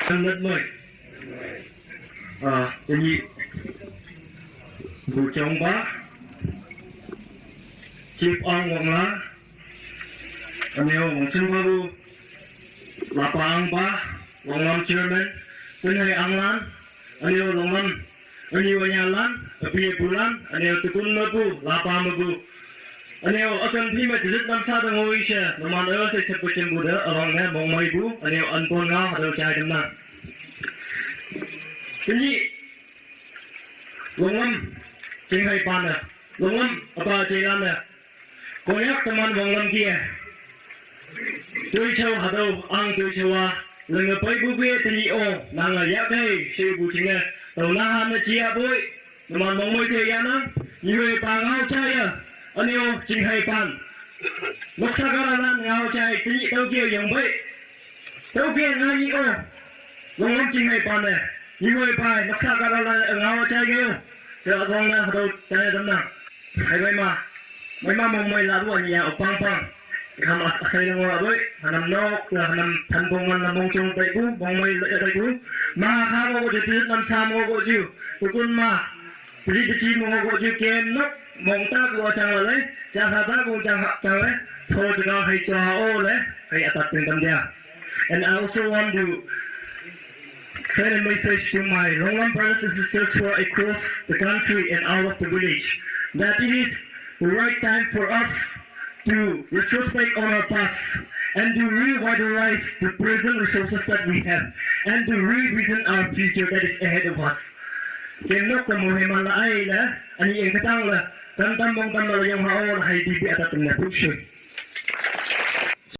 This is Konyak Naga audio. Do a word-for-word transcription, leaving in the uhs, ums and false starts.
Ang nat mai. Ah, ini bu chong ba. Chief Ang Wang La. Aneo Wang Chun Ba bu. Lapa Ang Ba. Wang Lam Chairman. Kun Hai Ang Lan. Aneo Long Lam. Aneo Anya Lan. Api Bulan. Aneo Tukun Mabu. Lapa Mabu. Aneo akan phi ma tizit nam sa dang oi sha. Naman ayo sa sa pachin bu da. Awang ne mong mai bu. Aneo an pon nga. Hado chai dam na. Kini Long Lam Ching Hai Pan na. Long Lam apa chai lan na. Konyak teman Wang Lam kia. Tui chau hadau ang tui chau a. Lenga pai bu bia tini o. Nanga yak kai. Shi bu chinga. Tau na ha na chia bui. Teman mong mai chai ya nang. Ni hui pa ngau chai ya. Aneo Ching Hai Pan. Noksa kara lan ngau chai. Tini tau kia yang bai. Tau kia ngani o. Long Lam Ching Hai Pan ne. Ni hui pa. Noksa kara lan ngau chai ke o. Sa kong na hadau chai dam na. Hai mai ma. Mai ma mong mai la ruan ya o pang pang. Ham as asai na ngora boi. Hanam nok la hanam than bong man la mong chong tai bu. Mong mai la tai bu. Ma ha mo ko jati nam sa mo ko ju. Tukun ma. Tri ti chi mo ko ju kem nok. Mong ta ko chang la le. Chang ha ta ko chang ha chang le. Tho jaga hai cha o le. Hai atat ting tam dia. And I also want to send a message to my Long Lam brothers and sisters who are across the country and out of the village that it is the right time for us to retrospect on our past and to revitalize the present resources that we have and to revision our future that is ahead of us. Kem nok ka mo he man la ai la, ani eng katang la, tam tam mong tam la yong ha o la hai di bi atat na puk shui.